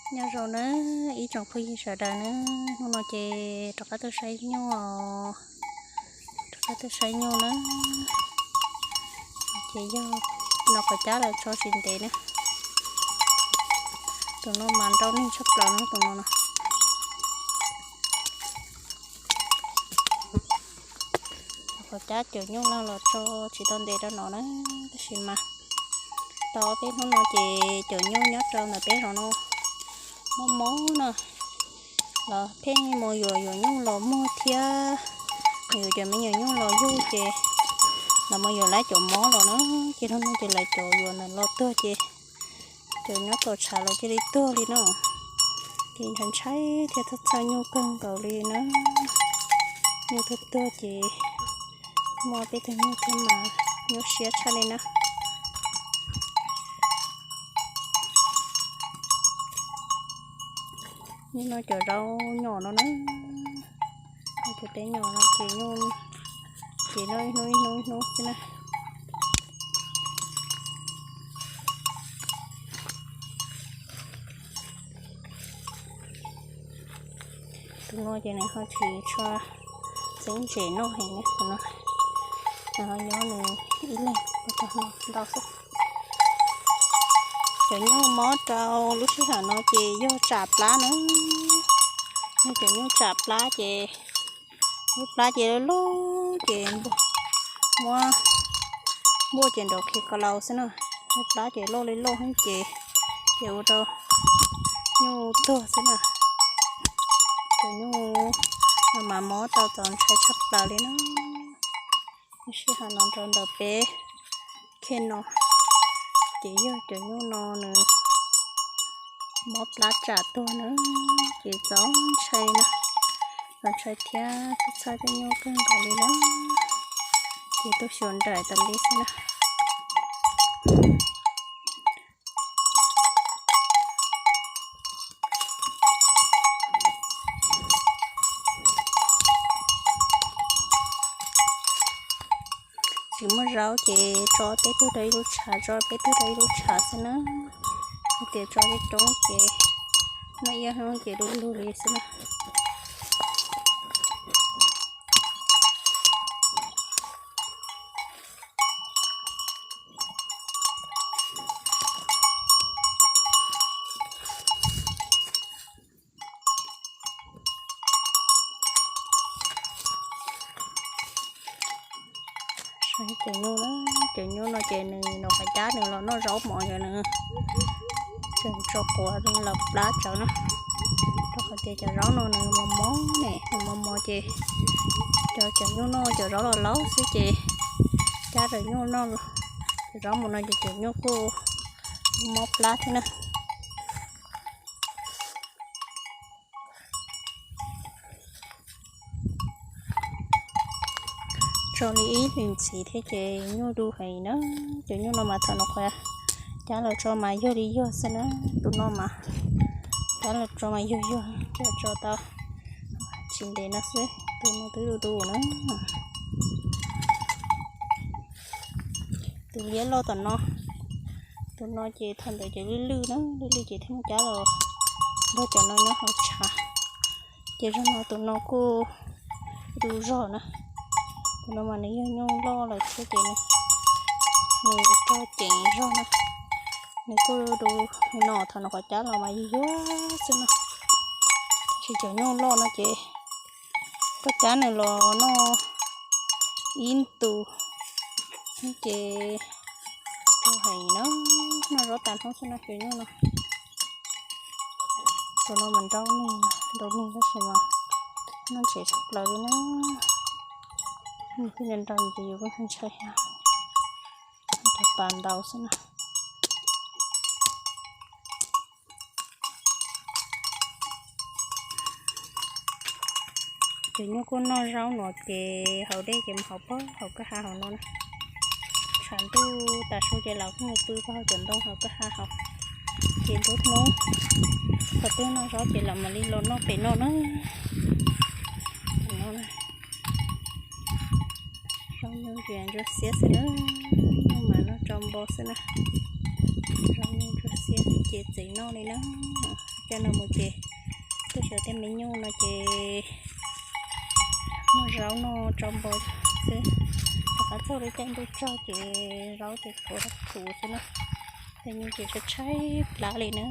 Nyob zoo nawb ib tsoom phooj ywg sawv daws nawb, hnub no ces rov qab tuaj saib nyuj os, rov qab tuaj saib nyuj nawb. Ces yog no qhov cab los tso tsis ntev na, tus no mas nrau neeg tshaj plaws na tus no na. Qhov cab cawm nyuj no los tso tsis tau ntev rau no na, tab sis mas tau ob peb hnub no ces cawm nyuj nyob rau ntawm peb zos no mob mob na, los pheej mus yuav yuav nyuj los muag thiab, yuav cov me nyuam nyuj los yug ces los mus yuav lawv cov mob los na, ces hnub no ces lawv cov yuav ntawm los tuag ces cov nyob tom tshav los cia li tuag li no. Ces ntshai ntshai thiab txhawj txhawj nyuj kawg nkaus li na, nyuj tuag tuag ces muaj peb tug nyuj thiab mas nyuaj siab tshaj li na. Nyuj noj cov zaub nyom no na, cov teb nyom no ces nyuj ces noj ib hnub ib hnub ib hnub xwb na. Tus no ces nws ho tsis tshua txeeb ntses noj heev na, tus no nws ho nyob nws ib leeg ntau xwb. Cov nyuj mob rau lub sij hawm no ces yog tsam plab na, yog cov nyuj tsam plab ces lub plab ces loj loj ces muab npuaj ces nrov khi ko lau xwb na, lub plab ces loj li loj heev ces ces ua rau nyuj tuag xwb na. Cov nyuj no mas mob tau txaus ntshai tshaj plaws li na. Lub sij hawm no rau ntawm peb khej no ces yog cov nyuj no nws mob plab tsam tuag na, ces txaus ntshai na, txaus ntshai thiab txhawj txhawj tej nyuj kawg nkaus li na, ces tuaj xyuas nraim tas li xwb na. Tsis muaj zaub ces tso peb tug rau ib lub tshav, tso peb tug rau ib lub tshav xwb na. Hais tias tso coob coob ces noj ib hnub ces du lug li xwb na. Cov nyuj, cov nyuj no ces nws nov qhov cab nws los noj zaub mov yog nws tseem tso quav los plab tsawv na. Rau qhov tias cov zaub no nws mos mos ne, nws mos mos ces cov, cov nyuj noj cov zaub los laub xwb ces cab cov nyuj noj, cov zaub mus no ces cov nyuj kuj mob plab thiab na. Tso li ib hlis ntxiv thiab ces nyuj du heev na. Cov nyuj no mas thaum no qhov cab los tso mas yog li yog xwb na. Tus no mas cab los tso mas yog yog, cab tso tau tsis ntev no xwb, tus no twb du du na. Tus liab loj tom no, tus no ces thaum ntawd ces lwj lwj na, lwj lwj ces thiaj muab cab los nrog cov no nyob hauv tshav. Ces zaum no tus no kuj du zog na. Tus no mas nws yog nyuj loj lawm thiab ces nws rog ceev zog na. Nws kuj du no, thaum no qhov cab los mas yog yuav xwb no. Tab sis cov nyuj loj no ces koj cab nws los noj ib ntus ces rog heev na, noj zaub tas hnub xwb no cov nyuj no. Tus no mas nrau neeg, nrau neeg tab sis mas noj ntses tshaj plaws li na. Nws thiaj li nrau ces yus kuj ntshai, ntshai pas ntau xwb na. Cov nyuj kuj noj zaub no ces haus dej ces mus haus pag hauv kwj ha hauv no na. Tshav ntuj tas su ces lawv kuj mus pw pag hauv cov ntoo hauv kwj ha hauv. Ces nruab hnub thaum twg noj zaub ces lawv mam li los noj pem no na. Zaub nyuj ces ntsuab xiab xwb na, nyuj mas noj tso npo xwb na. Zaub nyuj ntsuab xiab ces txeev noj li na. Caij no mus ces tuaj xyuas tej me nyuj no ces muaj zaub noj tsau npo xwb. Rov qab txog lub caij ntuj tsaus ces zaub ces puv rau puv xwb na. Tej nyuj ces tshaib tshaib plab li na.